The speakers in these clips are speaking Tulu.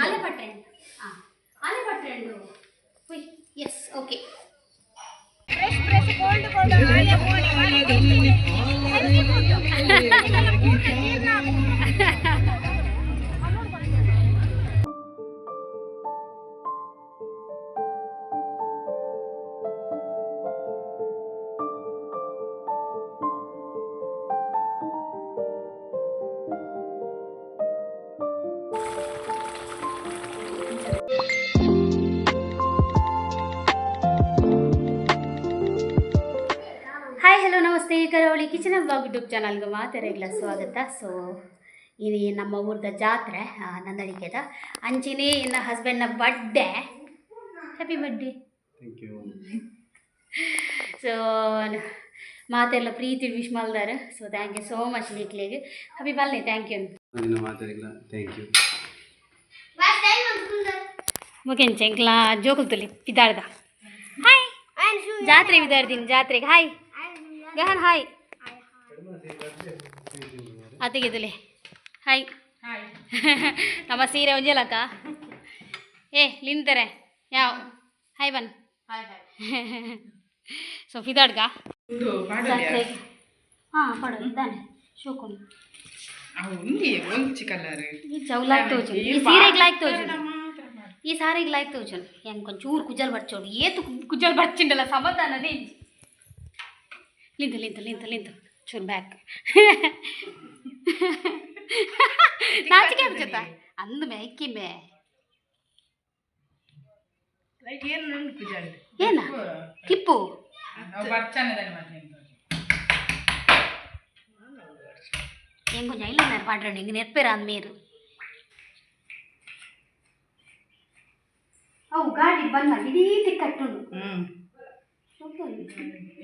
ಆಲೆ ಪಟ್ರೆಂಡು. ಹಾಂ, ಆಲೆ ಪಟ್ರೆಂಡು. Yes, okay. Fresh fresh, cold cold. Healthy food. ಪೂರ್ಣ ಜೀರ್ಣ. Hi, hello, namaste. ಕರಾವಳಿ ಕಿಚನ್ ಬ್ಲಾಗ್ ಯೂಟ್ಯೂಬ್ ಚಾನಲ್ಗೆ ಮಾತೆರೆಗ್ಲ ಸ್ವಾಗತ. ಸೊ ಇದು ನಮ್ಮ ಊರ್ದ ಜಾತ್ರೆ, ನಂದಳಿಕೆದ. ಅಂಚಿನೇ ಇನ್ನ ಹಸ್ಬೆಂಡ್ನ birthday. Happy birthday. Thank you. So ಮಾತೆಲ್ಲ ಪ್ರೀತಿ ವಿಶ್ ಮಲ್ದಾರ. So thank you so much ನಿಕ್ಲೆಗ್. ಹ್ಯಾಪಿ ಬಲ್ಲೆ, thank you. ನಿನ್ನ ಮಾತಾಡಿಲ್ಲ, thank you. ಮುಖೆಂಚ ಎಂಕ್ಲಾ ಜೋಕುಲ್ ತುಲಿ ಪಿದಾಡ್ದ. ಹಾಯ್, ಜಾತ್ರೆ ವಿದಾಡ್ತೀನಿ ಜಾತ್ರೆಗೆ. ಹಾಯ್ ಗಹನ್, ಹಾಯ್ ಅತ್ತಿಗೆ ತುಲೆ. ಹಾಯ್. ನಮ್ಮ ಸೀರೆ ಒಂಜೇಲಕ್ಕ. ಏ ಲಿಂತಾರೆ ಯಾವ ಹಾಯ್ ಬನ್. ಸೊ ಫಿದಾಡ್ಗ ಜಾತ್ರೆಗೆ. ಹಾಂ, ಪಡೋದು ಇದ್ದಾನೆ ಶೋಕೊಂಡು. ಉಂದಿ ಒಂಚಿ ಕಲರ್. ಈ ಚೌಲಾಗ್ ತೋಚುಂಡು, ಈ ಸೀರೆಗೆ ಲಾಯ್ಕ್ ತೋಚುಂಡು, ಈ ಸಾರಿಗೆ ಲಾಯ್ಕ್ ತೋಚುಂಡು. ಹೆಂಗೆ ಒಂಚೂರು ಕುಜಲ್ ಬರ್ಚೋಡು. ಏತು ಕುಜಲ್ ಬರ್ಚಿಂಡಲ್ಲ, ಸಮಾಧಾನನೇ ಇಜ್ಜಿ. ಲಿಂತು ಲಿಂತು ಲಿಂತು ಲಿಂತು, ಚೂರು ಬ್ಯಾಕ್. ನಾಚಿಕೆ ಬಿಚ್ಚತ್ತ ಅಂದು ಮೇ ಇಕ್ಕಿ ಮೇ. ಲೈಕ್ ಏನು ನಂದು ಕುಜಲ್. ಏನ ಕಿಪ್ಪು. ಬರ್ಚಾನದಲ್ಲಿ ಮತ್ತೆ ಹೆಂಗೆ ಕೊಂಚ ಇಲ್ಲ ಪಾಡ್ರಂಡು ಹಿಂಗೆ ನೆರ್ಪೇರ ಅಂದ ಮೇರು. ಅವು ಗಾಡಿ ಬಂದ ಇಡೀ ತಿಕ್ಕಟ್ಟುಂಡು. ಹ್ಮ್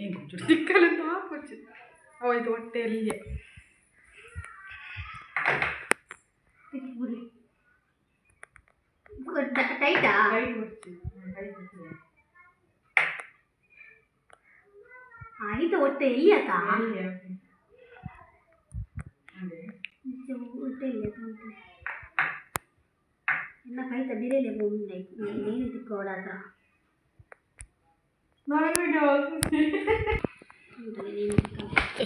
ಏನು ತಿಕ್ಕಲು ತಾಪಚ್ಚು. ಅವ ಇದು ಹೊಟ್ಟೆಯಲ್ಲಿ. ಬಿಡಿ, ಟೈಟಾ. ಆಯ್ತು, ಹೊಟ್ಟೆ ಎಲ್ಲಿ ಆತ? ಹೊಟ್ಟೆ ಎಲ್ಲಿ ಆತ ಉಂಟು. ಎಲ್ಲ ಕೈತ ಬಿರೇಲೆ ಮುಂದೆ ಏನು ತಿಕ್ಕೋಡಾತ. ನಾನು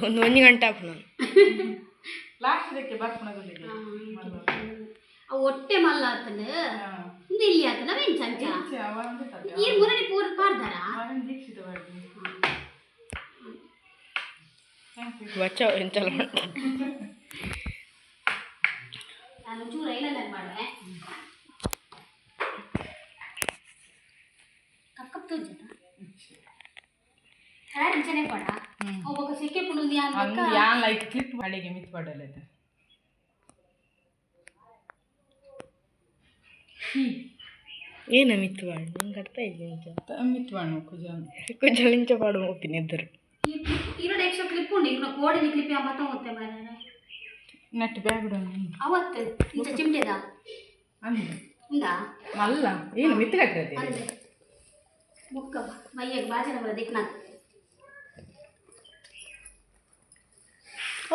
ಒಂದು ಒಂಜಿ ಗಂಟೆ ಆಪುಂಡು. ಲಾಸ್ಟ್ ಇದಕ್ಕೆ ಬರ್ಪುಣದಲ್ಲಿ. ಅವು ಹೊಟ್ಟೆ ಮಲ್ಲ ಆತನ ಇಂದು ಇಲ್ಲಿ ಆತನ ವೆಂಚ ಅಂಚ. ಈರ್ ಮುರಳಿ ಪೂರ ಪಾಡ್ದಾರ. ದೀಕ್ಷಿತ. ಬಚಾವ್ ಎಂಚಲ. ನಾನು ಚೂರು ಐಲೈನರ್ ಮಾಡುವೆ. ಕಪ್ ಕಪ್ ತೋಜದ ಅಂಚನೆ ಪಡ ಅವು ಸಿಕ್ಕೆ ಪುಂಡು ಯಾನ್ ಬೊಕ್ಕ. ಯಾನ್ ಲೈಕ್ ಕ್ಲಿಪ್ ಅಡಿಗೆ ಮಿತ್ ಪಡಲೈತೆ. ಏನ ಮಿತ್ತು ಪಾಡು? ನಂಗೆ ಅರ್ಥ ಆಯ್ತು ಇಂಚ. ಮಿತ್ ಪಾಡು ಕುಜಲ್. ಕುಜಲ್ ಇಂಚ ಪಾಡು ಹೋಗ್ತೀನಿ ಇದ್ದರು. ಈ ಕ್ಲಿಪ್ ಇರೋಡು ಎಕ್ಸ್ಟ್ರಾ ಕ್ಲಿಪ್ ಉಂಡು. ಇವ್ನ ಕೋಡಿನ ಕ್ಲಿಪ್ ಯಾವ ಮತ್ತ ಹೋಗುತ್ತೆ ಮಾರ್ರೆ. ನೆಟ್ ಬ್ಯಾಗ್. ಅವತ್ತು ಇಂಚ ಚಿಮ್ಟೆದ. ಅಂದ. ಉಂದಾ? ಅಲ್ಲ, ಏನು ಮಿತ್ ಕಟ್ಟಿರತ್ತೆ. ಅಂದೆ ಮುಕ್ಕ ಮೈಯಾಗ ಬಾಜನ ಬರ ದಿಕ್ನ.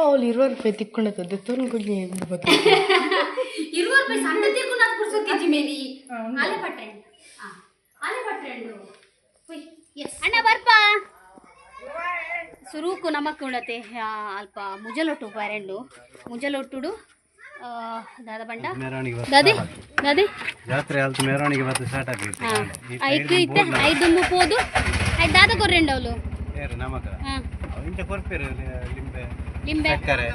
ಅವಳು 20 ರೂಪಾಯಿ ತಿಕ್ಕೊಂಡದ್ದು ತೊನ್ ಕುಜಿ. 20 ರೂಪಾಯಿ ಸಣ್ಣ ತೀರ್ಕೊಂಡು ಅದು ಪುರ್ಸೊತ್ತಿಜ್ಜಿ ಮೇಲಿ. ಆಲೆ ಪಟ್ರೆಂಡು. ಹಾಂ, ಆಲೆ ಪಟ್ರೆಂಡು. ಎಸ್ ಅಣ್ಣ, ಬರ್ಪ. ಸುರೂಕು ನಮಕ್ ಉಂಡತೆ. ಅಲ್ಪ ಮುಜಲೊಟ್ಟು ಪರೆಂಡು ಮುಜಲೊಟ್ಟುಡು ದಾದ ಬಂಡ. ಮೆರವಣಿಗೆ. ದಾದೆ ದಾದೆ. ಜಾತ್ರೆ ಆಲ್ತು, ಮೆರವಣಿಗೆ ಬರ್ತು ಸ್ಟಾರ್ಟ್ ಆಗಿತ್ತು. ಐಕ್ ಇತ್ತೆ ಐದು ಪೋದು ಐದು ದಾದ ಕೊರ್ರೆಂಡು ಅವಳು. ಏರು ನಮಕ? ಹಾಂ. ಇಂಚ ಕೊರ್ಪೇರು ಲಿಂಬೆ. ಲಿಂಬೆ. ಸಕ್ಕರೆ.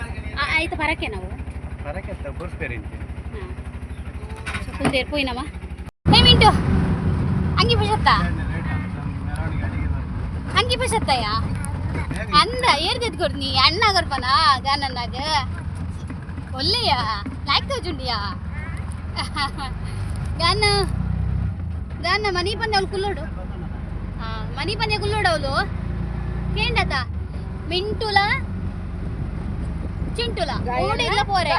ಆಯ್ತು, ಪರಕೆ ನಾವು. ಪರಕೆ ಕೊರ್ಪೇರು ಇಂಚ. ಹಾಂ, ಸೊ ಕುಂದೇರ್ ಪೋಯಿನವ. ಹೇ ಮಿಂಟು, ಅಂಗಿ ಪುಷತ್ತಾ? ಮೆರವಣಿಗೆ ಅಡಿಗೆ ಬರ್ತು. ಅಂಗಿ ಪುಷತ್ತಯ್ಯ ಅಂದ ಏರ್ದೆತ್ ಕೊಡ್ನಿ ಅಣ್ಣ ಕೊರ್ಪನ ಗಾನನ್ನಾಗ ಒಲ್ಲೆಯ ಲಾಯ್ಕ್ ತೋಜುಂಡಿಯಾ. ಗಾನ ಗಾನ ಮನಿ ಬಂದೆ ಅವಳು ಕುಲ್ಲೋಡು. ಹಾಂ, ಮನಿ ಬಂದೆ ಕುಲ್ಲೋಡು ಅವಳು. ಕೇಂಡತ ಮಿಂಟುಲ ಚಿಂಟುಲ ಓಡಿಗ್ಲ ಪೋರೆ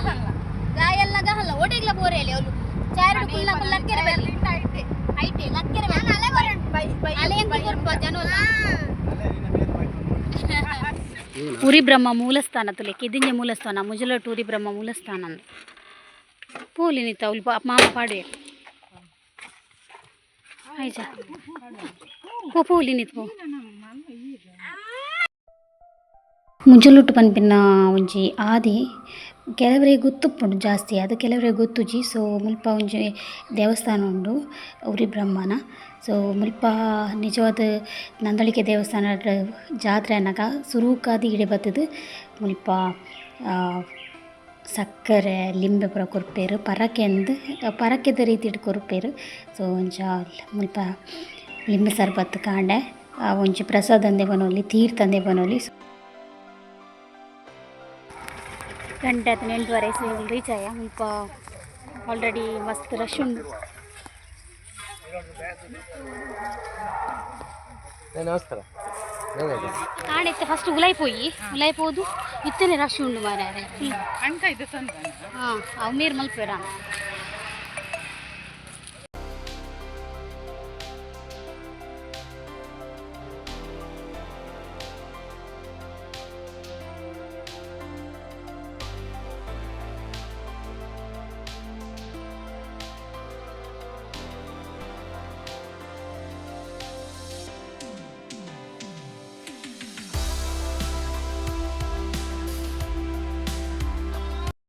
ಗಾಯಲ್ಲ ಗಹಲ್ಲ ಓಡಿಗ್ಲ ಪೋರೆ ಅಲ್ಲಿ ಅವಳು ಚಾರಡು ಕುಲ್ಲ ಕುಲ್ಲ ಲಕ್ಕೆರೆ ಬಲ್ಲಿ ಐಟೆ ಲಕ್ಕೆರೆ ಬಲ್ಲಿ ಅಲೆ ಹೆಂಗ್ ಕೊರ್ಪ ಜನೋಲ. ಉರಿ ಬ್ರಹ್ಮ ಮೂಲಸ್ಥಾನ ತುಲೆ ಕಿದಿಂಜ ಮೂಲಸ್ಥಾನ ಮುಜಲೊಟ್ಟು ಉರಿ ಬ್ರಹ್ಮ ಮೂಲಸ್ಥಾನ. ಪೋಲಿನಿತ್ತ ಅವ್ಲು ಮಾಮ ಪಾಡುವೆ. ಆಯ್ಜ ಪೋ ಪೋ ಲಿನಿತ್ ಪೋ. ಮುಂಜಲುಟ್ಟು ಪನ್ಪಿನ ಒಂಜಿ ಆದಿ ಕೆಲವರಿಗೆ ಗೊತ್ತುಪ್ಪುಂಡು ಜಾಸ್ತಿ ಅದು ಕೆಲವರಿಗೆ ಗೊತ್ತುಜಿ. ಸೊ ಮುಲ್ಪ ಒಂಜಿ ದೇವಸ್ಥಾನ ಉಂಡು ಉರಿ ಬ್ರಹ್ಮನ. ಸೊ ಮುಲ್ಪ ನಿಜವಾದ ನಂದಳಿಕೆ ದೇವಸ್ಥಾನ ಜಾತ್ರೆ ಆನಗ ಸುರುಕಾದ್ ಇಡೆ ಬತ್ತುದು ಮುಲ್ಪ ಸಕ್ಕರೆ ಲಿಂಬೆ ಪೂರ ಕೊರ್ಪೆರ್ ಪರಕೆಂದ್ ಪರಕೆದ ರೀತಿಡ್ ಕೊರ್ಪೆರ್. ಸೊ ಒಂಜ ಮುಲ್ಪ ಲಿಂಬೆ ಸರ್ಬತ್ ಕಾಂಡೆ ಒಂಜಿ ಪ್ರಸಾದಂದೆ ಪನೊಲಿ ತೀರ್ಥಂದೆ ಪನೊಲಿ. ಗಂಟೆ ಆತನ 8:30 ರೀಚ್ ಆಯ. ಮುಲ್ಪ ಆಲ್ರೆಡಿ ಮಸ್ತ್ ರಶ್ ಉಂಡು. ನಮಸ್ಕಾರ. ಕಾಣೆತ್ತೆ ಫಸ್ಟ್ ಉಲಾಯ್ ಪೋಯಿ ಉಲಾಯ್ ಪೋದು ಇತ್ತನೆ ರಶ್ ಉಂಡು ಮಾರ್ರೆ. ಅಂಕ ಇದು ಸಂದ. ಹಾಂ ಅವು ಮೇರ್ ಮಲ್ಪೇರ.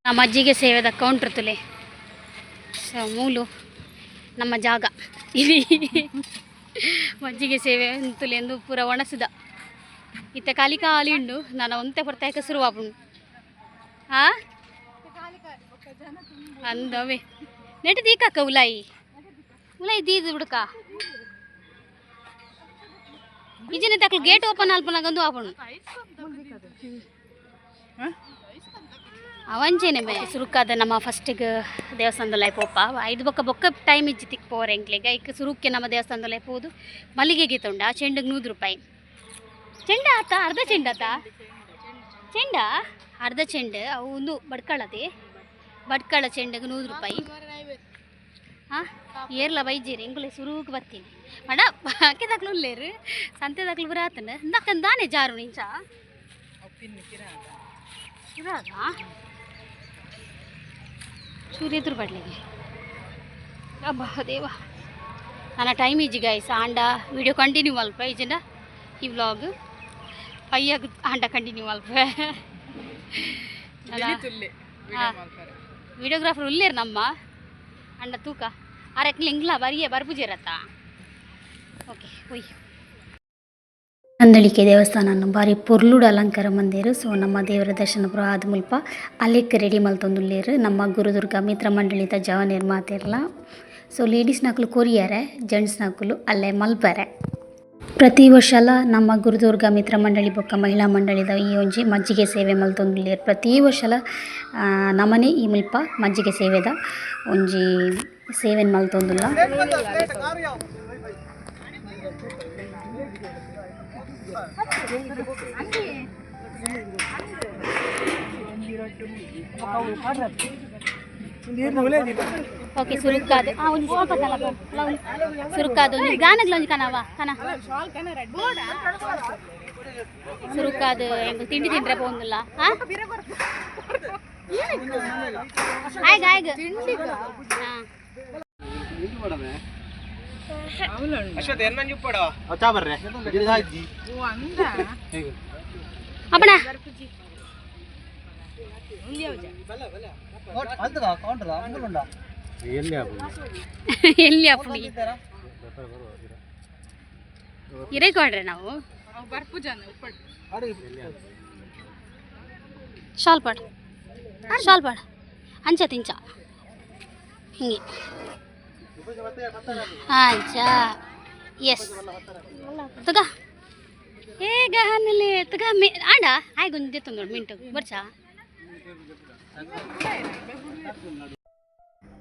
ನಮ್ಮ ಅಜ್ಜಿಗೆ ಸೇವೆದ ಕೌಂಟ್ರ್ ತುಲೆ. ಸೊ ಮೂಲು ನಮ್ಮ ಜಾಗ ಇಲ್ಲಿ ಮಜ್ಜಿಗೆ ಸೇವೆ ತುಲೆ ಎಂದು ಪೂರ ಒಣಸಿದ ಇತ್ತ ಖಾಲಿ ಖಾಲಿ ಉಂಡು. ನಾನು ಒಂತೆ ಪೊರ್ತಾಯಕ ಶುರುವಾಪುಂಡು. ಆ ಅಂದವೇ ನೆಟ್ ದೀಕಕ್ಕ ಉಲಾಯಿ ಉಲಾಯಿ ದೀದು ಬಿಡ್ಕ ಇಜಿನ ತಕ್ಲು ಗೇಟ್ ಓಪನ್ ಅಲ್ಪನಾಗಂದು ಆಪುಂಡು. ಅವಂಚೆನೆ ಬೇ ಸುರುಕಾದ ನಮ್ಮ ಫಸ್ಟಿಗೆ ದೇವಸ್ಥಾನದಲ್ಲಿ ಪೋಪ ಐದು ಬೊಕ್ಕ ಬೊಕ್ಕ ಟೈಮ್ ಇಜ್ಜಿ ತಿಕ್ ಪೋರೆ ಎಂಕ್ಲೆಗ್. ಐಕ್ ಸುರುಕ್ಕೆ ನಮ್ಮ ದೇವಸ್ಥಾನದಲ್ಲಿ ಪೋದು ಮಲ್ಲಿಗೆಗೆ ತೊಂಡ. ಆ ಚೆಂಡಿಗೆ 100 ರೂಪಾಯಿ ಚೆಂಡ ಆತ ಅರ್ಧ ಚೆಂಡ ಆತ ಚೆಂಡ ಅರ್ಧ ಚೆಂಡು ಅವು ಒಂದು ಬಡ್ಕಳದೆ ಬಡ್ಕಳ ಚೆಂಡಿಗೆ 100 ರೂಪಾಯಿ. ಹಾಂ ಏರ್ಲ ಬೈಜೇರಿ ಎಂಕುಲೆ ಸುರುಕ್ ಬರ್ತೀನಿ ಅಡ ಬಾಕಿ ದಾಕ್ಲು ಉಲ್ಲೇರು ಸಂತೆ ದಾಕ್ಲು ಬರ ಆತನ ಇಂದಾಕಂದಾನೆ ಜಾರು ನಿಂಚ. ಚೂರು ಎದುರು ಬಡ್ಲಿಗೆ ಅಬ್ಬಾ ದೇವ. ನನ್ನ ಟೈಮ್ ಇಜ್ಜಿ ಗೈಸ್ ಆಂಡ ವಿಡಿಯೋ ಕಂಟಿನ್ಯೂ ಮಲ್ಪ ಇಜ್ಜಿಂಡ ಈ ವ್ಲಾಗ್ ಪಯ್ಯಾಗ ಆಂಡ ಕಂಟಿನ್ಯೂ ಮಲ್ಪ. ವಿಡಿಯೋಗ್ರಾಫರ್ ಉಲ್ಲೇರು ನಮ್ಮ ಅಂಡ ತೂಕ ಅರೆಕ್ಲಿ ಇಂಗ್ಲ ಬರಿಯೇ ಬರ್ಪುಜೇರತ್ತ. ಓಕೆ ಒಯ್. ನಂದಳಿಕೆ ದೇವಸ್ಥಾನ ಬಾರಿ ಪೊರ್ಲುಡು ಅಲಂಕಾರ ಮಂದೇರು. ಸೊ ನಮ್ಮ ದೇವರ ದರ್ಶನ ಪೂರ ಆದ್ ಮುಲ್ಪ ಅಲೆಕ್ ರೆಡಿ ಮಲ್ತೊಂದುಲ್ಲೆರ್ ನಮ್ಮ ಗುರುದುರ್ಗ ಮಿತ್ರ ಮಂಡಳಿದ ಜವನೆರ್ ಮಾತೆರ್ಲ. ಸೊ ಲೇಡೀಸ್ನಕುಲು ಕೊರಿಯರೆ ಜೆಂಟ್ಸ್ನಕುಲು ಅಲ್ಲೇ ಮಲ್ಪರೆ. ಪ್ರತಿ ವರ್ಷಲ ನಮ್ಮ ಗುರುದುರ್ಗ ಮಿತ್ರ ಮಂಡಳಿ ಬೊಕ್ಕ ಮಹಿಳಾ ಮಂಡಳಿದ ಈ ಒಂಜಿ ಮಜ್ಜಿಗೆ ಸೇವೆ ಮಲ್ತೊಂದುಲ್ಲೆರ್. ಪ್ರತಿ ವರ್ಷಲ ನಮನೆ ಈ ಮುಲ್ಪ ಮಜ್ಜಿಗೆ ಸೇವೆದ ಒಂಜಿ ಸೇವೆನ್ ಮಲ್ತೊಂದುಲ್ಲ. ಓಕೆ ಸುರುಕಾದ ಆ ಒಂಜಿ ಸ್ವಲ್ಪ ತಲ ಸುರುಕಾದ ಒಂಜಿ ಗಾನಗ್ಲ ಒಂಜಿ ಕನವ ಕನ ಸುರುಕಾದ ಎಂಕುಲು ತಿಂಡಿ ತಿಂಡ್ರೆ ಪೋಂದುಲ್ಲ. ಹಾ ಆಯ್ಗ ಆಯ್ಗ ಹಾ ಅಪ್ಪಣ ಎಲ್ಲಿ ಆಪುಂಡು? ಎಲ್ಲಿ ಅಪ್ಪಣಿ ಇರೇ ಕೊಡ್ರೆ ನಾವು ಶಾಲ್ ಪಾಡ್ ಶಾಲ್ ಪಾಡ್ ಅಂಚ ತಿಂಚ ಹಿಂಗೆ ಅಂಚ ಎಸ್ ತುಗ ಏ ಗಹನಲೆ ತುಗ ಮೇ ಆಂಡ ಆಯ್ಗೊಂದು ತಂದೋಡು ಮಿಂಟು ಬರ್ಚಾ.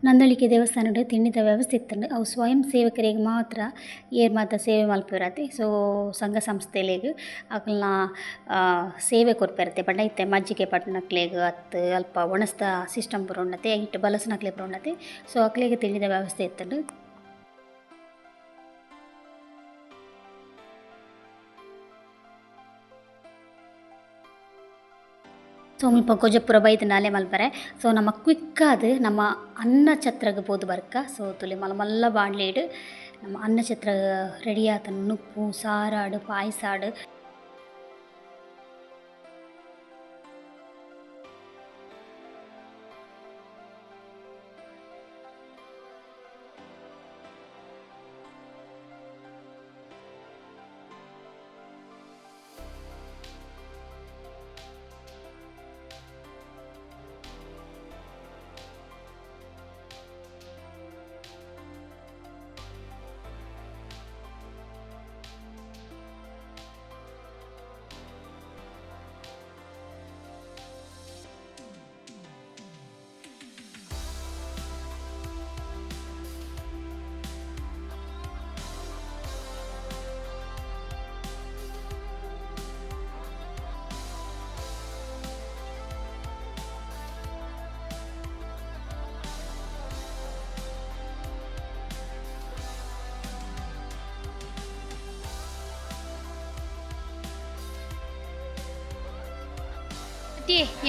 ನಂದಳಿಕೆ ದೇವಸ್ಥಾನಡ್ ತಿಂಡಿದ ವ್ಯವಸ್ಥೆ ಇತ್ತಂಡ್. ಅವು ಸ್ವಯಂ ಸೇವಕರಿಗೆ ಮಾತ್ರ ಏರ್ ಮಾತ ಸೇವೆ ಮಲ್ಪುವೆರತೆ. ಸೊ ಸಂಘ ಸಂಸ್ಥೆಲೆಗ್ ಅಕಲ್ನ ಸೇವೆ ಕೊರ್ಪೆರತೆ. ಪಂಡ ಇತ್ತೆ ಮಜ್ಜಿಗೆ ಪಟ್ಟುನಕ್ಲೆಗ್ ಅತ್ತ್ ಅಲ್ಪ ಒಣಸ್ದ ಸಿಸ್ಟಮ್ ಪೂರ ಉಂಡತೆ ಐಟ್ ಬಲಸುನಕ್ಲೆ ಪೂರ ಉಂಡತೆ. ಸೊ ಅಕ್ಲೆಗ್ ತಿಂಡಿದ ವ್ಯವಸ್ಥೆ ಇತ್ತಂಡ್. ಸೊ ಮುಲ್ಪ ಕೊಜಪುರ ಬೈದ್ ನಾಲೆ ಮಲ್ಪರೆ. ಸೊ ನಮ್ಮ ಕ್ವಿಕ್ಕಾದ್ ನಮ್ಮ ಅನ್ನ ಛತ್ರಗ್ ಪೋದು ಬರ್ಕ. ಸೊ ತುಲೆ ಮಲ್ಲ ಮಲ್ಲ ಬಾಣ್ಲೆಡ್ ನಮ್ಮ ಅನ್ನಛತ್ರ ರೆಡಿ ಆತನ ನುಪ್ಪು ಸಾರಾಡು ಪಾಯಸಾಡು.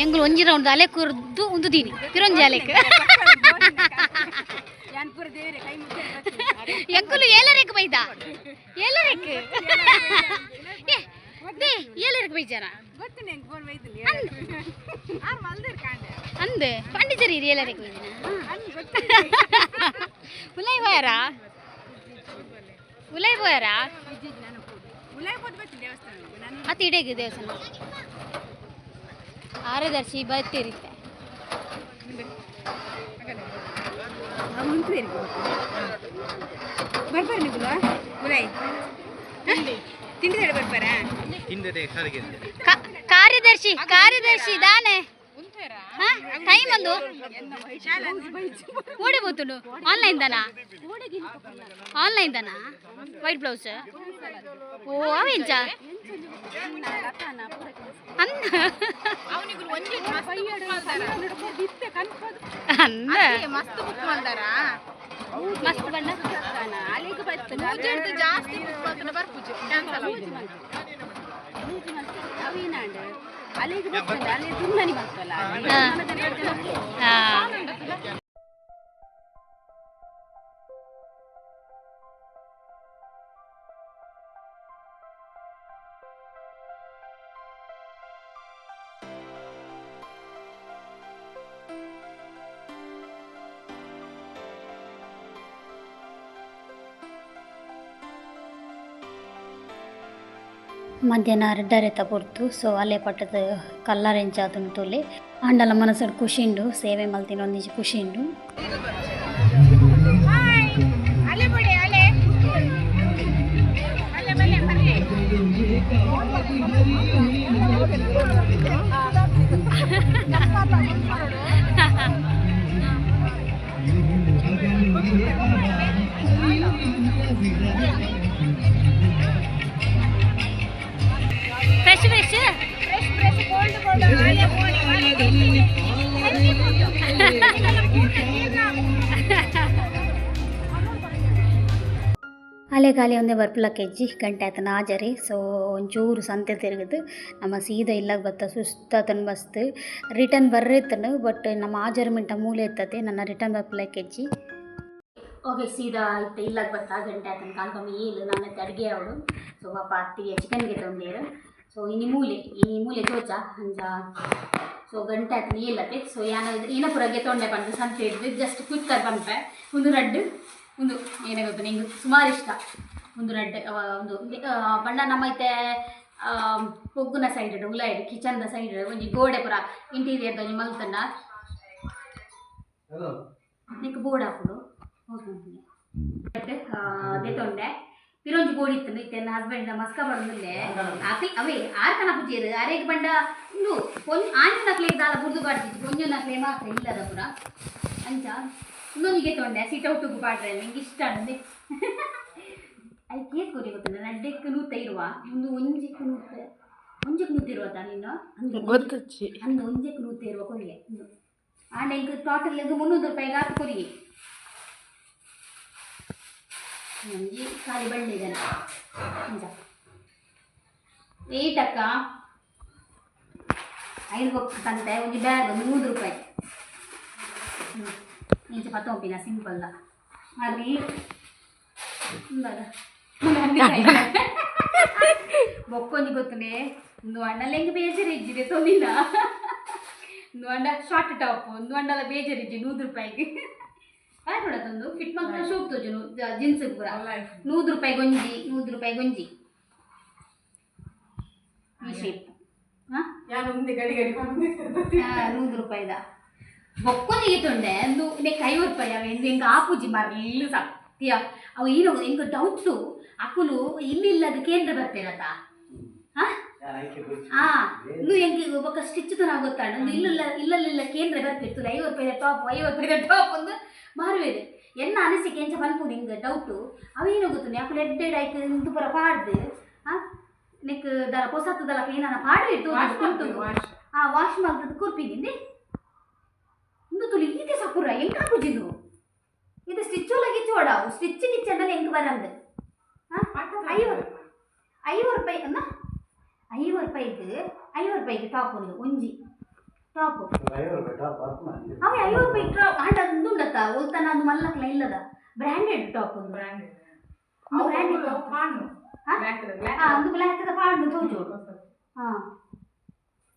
ಎಂಗ್ಲು ಒಂಜಿ ರೌಂಡ್ ಅಲೆ ಕುರ್ದು ಉಂದುದೀನಿ ಪಿರೊಂಜಿ ಅಲೆಕ್ ಎಂಕುಲು ಏಲರೇಕ್ ಬೈದ ಏಲರೇಕ್ ಏ they ಏಲರೇಕ್ ಬೈಜಾರ ಅಂದ್ ಪಾಂಡಿಚೇರಿ ಏಲರೇಕ್ ಬೈದಿನ ಉಲೈ ಹೋಯಾರಾ ಉಲೈ ಹೋಯಾರಾ ಅತಿ ಇಡೇಗ ದೇವಸ್ಥಾನ ಆರದರ್ಶಿ ಬರ್ತಿರುತ್ತೆ. ಕಾರ್ಯದರ್ಶಿ ಕಾರ್ಯದರ್ಶಿ ದಾನೆ ಟೈಮ್ ಒಂದು ಓಡಿ ಬೋತುಂಡು ಆನ್ಲೈನ್ ದಾನ ಆನ್ಲೈನ್ ದಾನ ವೈಟ್ ಬ್ಲೌಸ್ ಓ ಅವೆಂಚ ಅಂದ ಅಂದ ಮಸ್ತ್ ಬಣ್ಣ ಹಾಂ. ಮಧ್ಯಾಹ್ನ ರಡ್ಡರೆತ ಪೊರ್ತು ಸೊ ಅಲೆ ಪಟ್ಟದ ಕಲ್ಲರೆಂಚಾತುಂಡು ತೂಲೆ ಆಂಡಲ ಮನಸ್ಸು ಖುಷಿಂಡು ಸೇವೆ ಮಲ್ತಿನ ಒಂದಿಂಚಿ ಖುಷಿಂಡು. ಅಲೆ ಬಿಡಿ ಅಲೆ ಅಲೆ ಬನ್ನಿ ಬನ್ನಿ. Fresh fresh fresh fresh cold cold ಅಲೆ ಬೋಡಿ. ಅಲೆ ಖಾಲಿ ಒಂದೇ ಬರ್ಪುಲಕ್ಕೆ ಹೆಜ್ಜಿ ಗಂಟೆ ಆತನ ಆಜರಿ ಸೊ ಒಂಚೂರು ಸಂತೆ ತಿರುಗಿದು ನಮ್ಮ ಸೀದಾ ಇಲ್ಲಾಗ ಬತ್ತ ಸುಸ್ತಾತನ ಮಸ್ತ್ ರಿಟರ್ನ್ ಬರ್ರಿತ್ತನು ಬಟ್ ನಮ್ಮ ಆಜರ್ ಮಿಂಟ ಮೂಲೆ ಇರ್ತತೆ ನನ್ನ ರಿಟರ್ನ್ ಬರ್ಪುಲಕ್ಕೆ ಹೆಜ್ಜಿ. ಓಕೆ ಸೀದಾ ಇತ್ತು ಇಲ್ಲಾಗ ಬತ್ತ ಗಂಟೆ ಆತನ ಕಾಲು ಕಮ್ಮಿ ಏಳು ನಾನು ಅಡುಗೆ ಅವಳು. ಸೊ ಪಾಪ ಅತ್ತಿಗೆ ಚಿಕನ್ಗೆ ತಂದೇರು. ಸೊ ಇನಿ ಮೂಲೆ ಇನಿ ಮೂಲೆ ಚೋಚ ಅಂಚ ಸೊ ಗಂಟೆ ಆತನ ಏಲತೆ. ಸೊ ಯಾನ ಏನ ಪೂರ ಗೆತ್ತೊಂಡೆ ಪಂಡ ಸಂತೆ ಹಿಡ್ದು ಜಸ್ಟ್ ಕ್ವಿಕ್ ಆಗಿ ಪನ್ಪೆ ಒಂದು ರಡ್ಡು ಒಂದು ಏನೇ ಗೊತ್ತ ನಿಂಗೆ ಸುಮಾರು ಇಷ್ಟ ಒಂದು ರಡ್ಡು ಒಂದು ಬಣ್ಣ ನಮ್ಮೈತೆ ಪೊಗ್ಗುನ ಸೈಡ್ ಉಲಾಯ್ಡ್ ಕಿಚನ್ದ ಸೈಡ್ ಒಂಜಿ ಗೋಡೆ ಪೂರ ಇಂಟೀರಿಯರ್ ಒಂಜಿ ಮಲ್ತಂಡ ನಿಕ್ ಬೋರ್ಡ್ ಹಾಕುಡು ದೆತೊಂಡೆ ಪಿರೊಂಜಿ ಬೋರ್ಡ್ ಇತ್ತು ಇತ್ತೆ ನನ್ನ ಹಸ್ಬೆಂಡ್ ಮಸ್ಕ ಬಡೊಂದುಲ್ಲೆ ಆಕಲ್ ಅವೇ ಆರ್ ಕನ ಪೂಜೆರು ಅರೆಗ್ ಬಂಡ ಉಂದು ಪೊನ್ ಆಂಜನಕ್ಲೆ ದಾಲ ಬುರ್ದು ಪಾಡ್ತಿತ್ತು ಪೊಂಜನಕ್ಲೆ ಮಾತ್ರ ಇಲ್ಲದ ಪೂರ ಅಂಚ ಇನ್ನೊಂದು ಗೆತೊಂಡೆ ಸಿಟ್ ಔಟುಗು ಪಾಡ್ರೆ ನಿಂಗೆ ಇಷ್ಟ ಅಂದೆ I cake ಕೊರಿ ಗೊತ್ತುಂಡ ನಡ್ಡೆಕ್ ನೂತ ಇರುವ ಒಂದು ಒಂಜೆಕ್ ನೂತ ಒಂಜೆಕ್ ನೂತ ಇರುವ ನೀನು ಅಂದು ಗೊತ್ತುಚ್ಚಿ ಅಂದು ಒಂಜೆಕ್ ನೂತ ಇರುವ ಕೊರಿಗೆ ಒಂದು ಆಂಡ ಇಂಕ್ ಟೋಟಲ್ 300 ರೂಪಾಯಿಗೆ ಆತು ಕೊರಿಗೆ ಒಂಜಿ ಖಾಲಿ ಬಳ್ಳಿ ಜನ ಅಂಚ ವೆಯ್ಟ್ ಅಕ್ಕ ಐದು ಬೊಕ್ಕ ಕಂತೆ ಒಂಜಿ ಬ್ಯಾಗ್ 100 ರೂಪಾಯಿ ಇಂಚ ಪತ್ತೊಂಪಿನ ಸಿಂಪಲ್ ಅರ್ಲಿ. ಬೊಕ್ಕೊಂಜಿ ಗೊತ್ತುನೆ ಒಂದು ಅಣ್ಣಲ ಹೆಂಗೆ ಬೇಜಾರಿಜ್ಜಿದೆ ತೊಂದಿನ ಒಂದು ಅಂಡ ಶಾರ್ಟ್ ಟಾಪ್ ಒಂದು ಅಂಡಲ ಬೇಜಾರಿಜ್ಜಿ 100 ರೂಪಾಯಿಗೆ ಆಯ್ತು ಫಿಟ್ ಮಕ್ಕಳ ಶೋಕ್ ತೋಜುನು ಜೀನ್ಸ್ ಪೂರ 100 ರೂಪಾಯಿ ಗೊಂಜಿ 100 ರೂಪಾಯಿ ಗೊಂಜಿ ಈ ಶೇಪ್ ಹಾಂ ಯಾನ್ ಒಂದೇ ಗಡಿ ಗಡಿ ಬಂದಿತ್ತು. 100 ರೂಪಾಯಿದ ಬೊಕ್ಕೊಂಜಿಗೆ ತೊಂಡೆ ಒಂದು ನೆಕ್ 50 ರೂಪಾಯಿ ಅವೆ ಎಂದು ಹೆಂಗೆ ಆಪುಜಿ ಮರ್ಲು ಸತ್ಯ ಅವು ಏನು ಹೆಂಗೆ ಡೌಟ್ಸು ಅಕುಲು ಇಲ್ಲಿ ಇಲ್ಲದ ಕೇಂದ್ರ ಬರ್ತೀರತ ಹಾಂ ಹಾಂ ಇನ್ನು ಹೆಂಗೆ ಒಬ್ಬ ಸ್ಟಿಚ್ ತನ ಗೊತ್ತಾಡ ಒಂದು ಇಲ್ಲಲ್ಲ ಇಲ್ಲಲ್ಲಿಲ್ಲ ಕೇಂದ್ರ ಬರ್ತಿತ್ತು 50 ರೂಪಾಯಿದ ಟಾಪ್ 50 ರೂಪಾಯಿದ ಟಾಪ್ ಒಂದು ಮಾರುವೇರು ಎನ್ನ ಅನಿಸಿಕೆ ಎಂಚ ಪನ್ಪು ನಿಂಗೆ ಡೌಟು ಅವೇನು ಗೊತ್ತು ಅಕುಲು ಎಡ್ಡೆಡ್ ಆಯ್ತು ಇಂದು ಪೂರ ಪಾಡ್ದು ಹಾಂ ನೆಕ್ ದಲ ಪೊಸತ್ತು ದಲಕ ಏನಾನ ಪಾಡು ಇಟ್ಟು ಉಂಟು ಆ ವಾಶ್ ಮಾಡ್ತದ್ದು ಕುರ್ಪಿನಿಂದೆ ಇಂದು ತುಲಿ ಈತೆ ಸಪುರ ಎಂಕ ಪೂಜಿದು ಇದು ಸ್ಟಿಚ್ ಒಳಗೆ ಚೋಡಾವು ಸ್ಟಿಚ್ ಗಿಚ್ಚಂಡಲ್ಲಿ ಎಂಕ್ ಬರಂದು ಹಾಂ 50 ರೂಪಾಯಿ ಅನ್ನ 50 ರೂಪಾಯಿಗೆ 50 ರೂಪಾಯಿಗೆ ಟಾಪ್ ಒಂದು ಒಂಜಿ ಟಾಪ್ ಅವೆ 50 ರೂಪಾಯಿ ಟಾಪ್ ಆಂಡ ಉಂಡುಂಡತ್ತ ಒಲ್ತನ ಅದು ಮಲ್ಲಕ್ಲ ಇಲ್ಲದ ಬ್ರ್ಯಾಂಡೆಡ್ ಟಾಪ್ ಒಂದು ಬ್ರಾಂಡೆಡ್. ಒಂದು ಬ್ರ್ಯಾಂಡೆಡ್ ಟಾಪ್ ಪಾಂಡು. ಹಾ? Black black. ಹಾಂ ಒಂದು ಬ್ಲ್ಯಾಕ್ದ ಪಾಂಡು ತೋಜೋಡು ಹಾಂ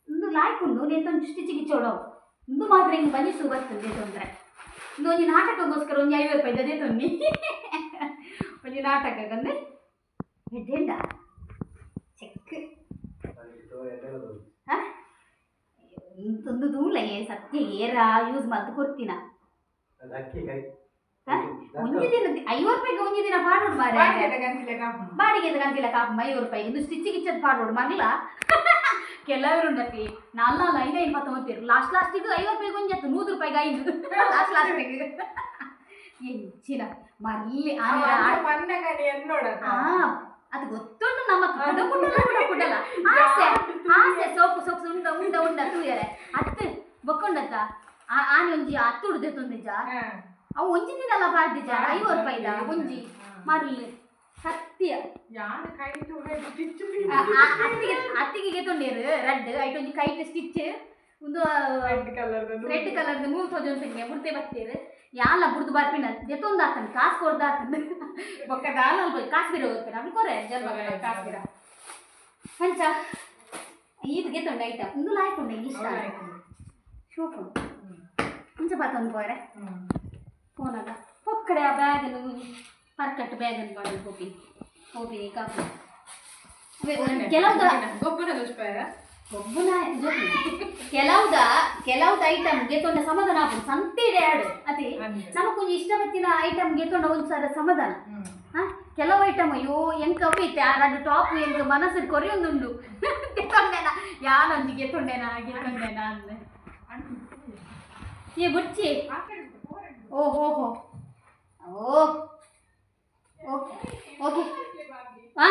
ಒಂದು ಲಾಯ್ಕ್ ಉಂಡು ನೇತೊಂದು ಸ್ಟಿಚ್ ಗಿಚ್ಚೋಡವು ಇಂದು ಮಾತ್ರ ಹಿಂಗೆ ಬನ್ನಿಸು ಬರ್ತದೆ ತೊಂದರೆ ಇಂದು ಒಂಜಿ ನಾಟಕಕ್ಕೋಸ್ಕರ ಒಂಜಿ 50 ರೂಪಾಯಿ ಅದೇ ತೊನ್ನಿ ಒಂಜಿ ನಾಟಕಕ್ಕಂದ್ರೆ ಎಡ್ಡೆಂಡ ಚೆಕ್ ಹಾಂ ಒಂದು ದೂಲ ಸತ್ಯ ಏರ ಯೂಸ್ ಮಲ್ತು ಕೊಡ್ತೀನ ಒಂಜಿ ದಿನ 50 ರೂಪಾಯಿಗೆ ಒಂಜಿ ದಿನ ಪಾಡೋಡು ಮಾರ್ರೆ. ಬಾಡಿಗೆದ ಗಂತಿಲೆ ಕಾಪುಂಡು. ಬಾಡಿಗೆ ಗಂತಿಲ ಕಾಪು 50 ರೂಪಾಯಿ ಇದು ಸ್ಟಿಚ್ ಗಿಚ್ಚದ್ ಪಾಡೋಡು ಮಗಲ ಕೆಲವರು ಉಂಡತಿ ನಾಲ್ ನಾಲ್ ಐದು ಐದು ಪತ್ತೊಂಬತ್ತೀರು ಲಾಸ್ಟ್ ಲಾಸ್ಟಿಗೆ 50 ರೂಪಾಯಿಗೆ ಒಂಜತ್ತು 100 ರೂಪಾಯಿಗೆ ಐದು ಲಾಸ್ಟ್ ಲಾಸ್ಟಿಗೆ ಎಂಚಿನ ಮರ್ಲಿ ಅವ ಪನ್ನಗನಿ ಎನ್ನೋಡತ. ಅದು ಗೊತ್ತುಂಟು ನಮ್ಮ ಕುಡ ಕುಡಲ ಕುಡಲ ಆಸೆ ಆಸೆ ಸೋಪು ಸೋಪು ಉಂಡ ಉಂಡ ಉಂಡ ತೂಯರೆ ಅತ್ತು ಬೊಕ್ಕೊಂಡತ್ತ ಆನೆ ಒಂಜಿ ಅತ್ತು ಉಡ್ದೆ ತೊಂದಿಜ ಹಾ. ಅವು ಒಂಜಿ ದಿನಲ ಪಾಡ್ದಿಜ 50 ರೂಪಾಯಿದ ಒಂಜಿ ಮರ್ಲು ಸತ್ಯ ಯಾನ್ ಕೈಟ್ ಉಂಡು ಸ್ಟಿಚ್ ಅತ್ತಿಗೆ ಅತ್ತಿಗೆ ತೊಂಡೇರು ರಡ್ಡ್ ಐಟ್ ಒಂಜಿ ಕೈಟ್ ಸ್ಟಿಚ್ ಒಂದು ರೆಡ್ ಕಲರ್ ರೆಡ್ ಕಲರ್ದ ನೂಲು ತೋಜೊಂದು ಬುಡ್ತೆ ಬತ್ತೇರು ಯಾಲ ಬುಡ್ದು ಬರ್ಪಿನ ದೆತ್ತೊಂದು ಆತನ್ ಕಾಸು ಕೊಡ್ದ ಆತನ್ ಬೊಕ್ಕ ದಾಲ ಕಾಸು ಬಿರ ಹೋಗ್ತಾರೆ ಅವ್ ಕೊರೆ ಜನ್ಮ ಕಾಸು ಬಿರ ಅಂಚ ಈದ್ಗೆ ತೊಂಡ ಐಟಮ್ ಇಂದು ಲಾಯ್ಕೊಂಡೆ ಇಷ್ಟ ಶೋಕು ಇಂಚ ಪಾತೊಂದು ಪೋರೆ ಫೋನಾಗ ಪೊಕ್ಕಡೆ ಆ ಬ್ಯಾಗನ್ನು ಪರ್ಕಟ್ ಬ್ಯಾಗನ್ನು ಮಾಡಿ ಹೋಗಿ ಹೋಗಿ ಕಾಪು ಕೆಲವ್ದ ಗೊಬ್ಬರ ದೋಷ್ಪಾಯ ಒಬ್ಬನ ಕೆಲವ್ದ ಕೆಲವ್ದ ಐಟಮ್ ಗೆತ್ತೊಂಡ ಸಮಾಧಾನ ಆಪುಂಡು ಸಂತೆ ಎರಡು ಅದೇ ನಮಕೊಂಜಿ ಇಷ್ಟ ಬತ್ತಿನ ಐಟಮ್ ಗೆತ್ತೊಂಡ ಒಂದು ಸಾರ ಸಮಾಧಾನ ಹಾ ಕೆಲವು ಐಟಮ್ ಅಯ್ಯೋ ಎಂಕ ಅವ್ವೈತೆ ಆ ರಡ್ಡು ಟಾಪ್ ಎಂಕ ಮನಸ್ಸು ಕೊರಿಯೊಂದುಂಡು ಗೆತ್ತೊಂಡೆನ ಯಾನೊಂಜಿ ಗೆತ್ತೊಂಡೆನಾ ಗೆತ್ತೊಂಡೆನಾ ಅಂದೆ ಏ ಬುಡ್ಚಿ ಓ ಹೋ ಹೋ ಓ ಓಕೆ ಓಕೆ ಆ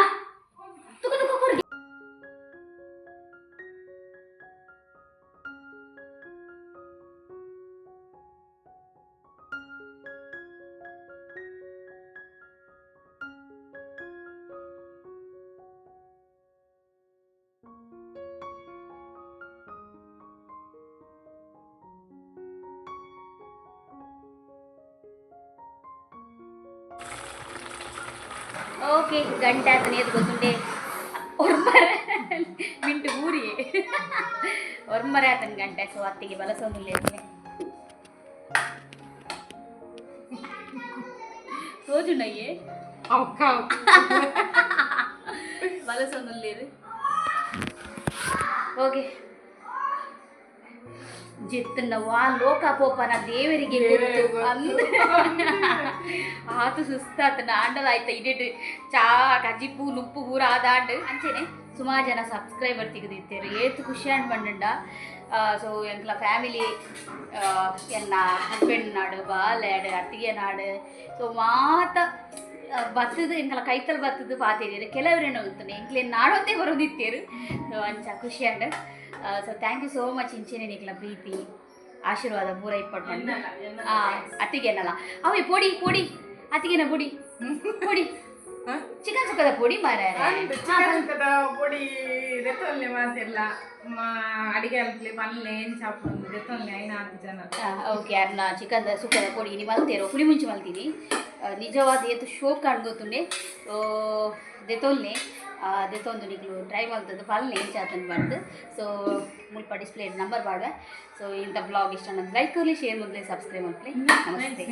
ತುಕು ತುಕು ಕೊರ್ಗೆ ಓಕೆ ಗಂಟೆ ಆತನ ಎದ್ದು ಗೊತ್ತುಂಡೆ ಒರ್ಮರೆ ಮಿಂಟು ಊರಿ ಒರ್ಮರೆ ಆತನ ಗಂಟೆ ಸೊ ಅತ್ತಿಗೆ ಬಲಸೊಂದಿಲ್ಲ ತೋಜುಂಡಯ್ಯೆ ಅವಕ್ಕ ಬಲಸೊಂದಿಲ್ಲ ಓಕೆ ಜಿತ್ತನ್ನ ವಾ ಲೋಕ ಪೋಪನ ದೇವರಿಗೆ ಗೊತ್ತು ಅಂದ ಆತು ಸುಸ್ತಾತನ ಆಂಡಲ ಆಯ್ತ ಇಡಿಟ್ ಚಾ ಕಜಿಪು ನುಪ್ಪು ಪೂರ ಆದಾಂಡ್ ಅಂಚೆನೆ ಸುಮಾರು ಜನ ಸಬ್ಸ್ಕ್ರೈಬರ್ ತಿಗದಿತ್ತೇರು ಏತು ಖುಷಿ ಅಂಡ್ ಬಂಡುಂಡ. ಸೊ ಎಂಕ್ಲ ಫ್ಯಾಮಿಲಿ ಎನ್ನ ಹಸ್ಬೆಂಡ್ ನಾಡು ಬಾಲ್ಯಾಡು ಅತ್ತಿಗೆ ನಾಡು ಸೊ ಮಾತ ಬತ್ತದ ಎಂಕಲ ಕೈತಲ್ ಬತ್ತದ ಪಾತೇರಿಯರು ಕೆಲವರೇನು ಹೋಗ್ತಾನೆ ಎಂಕ್ಲೆ ನಾಡೋದೇ ಬರೋದಿತ್ತೇರು. ಸೊ ಅಂಚ ಖುಷಿ and so thank you so much ಇಂಚೆನೆ ನಿಕ್ಲ ಪ್ರೀತಿ ಆಶೀರ್ವಾದ ಪೂರ ಇಪ್ಪಟ್ಟು ಅತ್ತಿಗೆನಲ್ಲ ಅವೇ ಪೊಡಿ ಪೊಡಿ ಅತ್ತಿಗೆನ ಪೊಡಿ ಪೊಡಿ ಚಿಕನ್ ಸುಕ್ಕದ ಪೊಡಿ ಮಾರ ಚಿಕನ್ ಸುಕ್ಕದ ಪೊಡಿ ದೆತ್ತೊನ್ಲೆ ಮಾತೆರ್ಲ ಮಾ ಅಡಿಗೆ ಅಲ್ಪ್ಲೆ ಪನ್ಲೆ ಎಂಚ ಆಪುಂಡು ದೆತ್ತೊನ್ಲೆ ಐನ ಆತ್ ಜನ. ಓಕೆ, ಅರ್ನ ಚಿಕನ್ ಸುಕ್ಕದ ಪೊಡಿ ಇನಿ ಮಲ್ತೇರು, ಪುಳಿ ಮುಂಚಿ ಮಲ್ತೀನಿ. ನಿಜವಾದ ಏತು ಶೋಕ್ ಆಂಡ್ ಗೊತ್ತುಂಡೆ. ದೆತೊನ್ಲೆ, ದೆತೊಂದು ನಿಕ್ಲು ಟ್ರೈ ಮಲ್ತದ್ದು ಪಲ್ಲೆ ಎಂಚ ಆತನ್ ಪಂದ್. ಸೊ ಮುಲ್ಪ ಡಿಸ್ಪ್ಲೇ ನಂಬರ್ ಪಾಡ್ವೆ. ಸೊ ಇಂಥ ಬ್ಲಾಗ್ ಇಷ್ಟ ಲೈಕ್ ಕೊರ್ಲೆ, ಶೇರ್ ಮಲ್ಲೆ, ಸಬ್ಸ್ಕ್ರೈಬ್ ಮಲ್ಪಲೆ. ನಮಸ್ತೆ.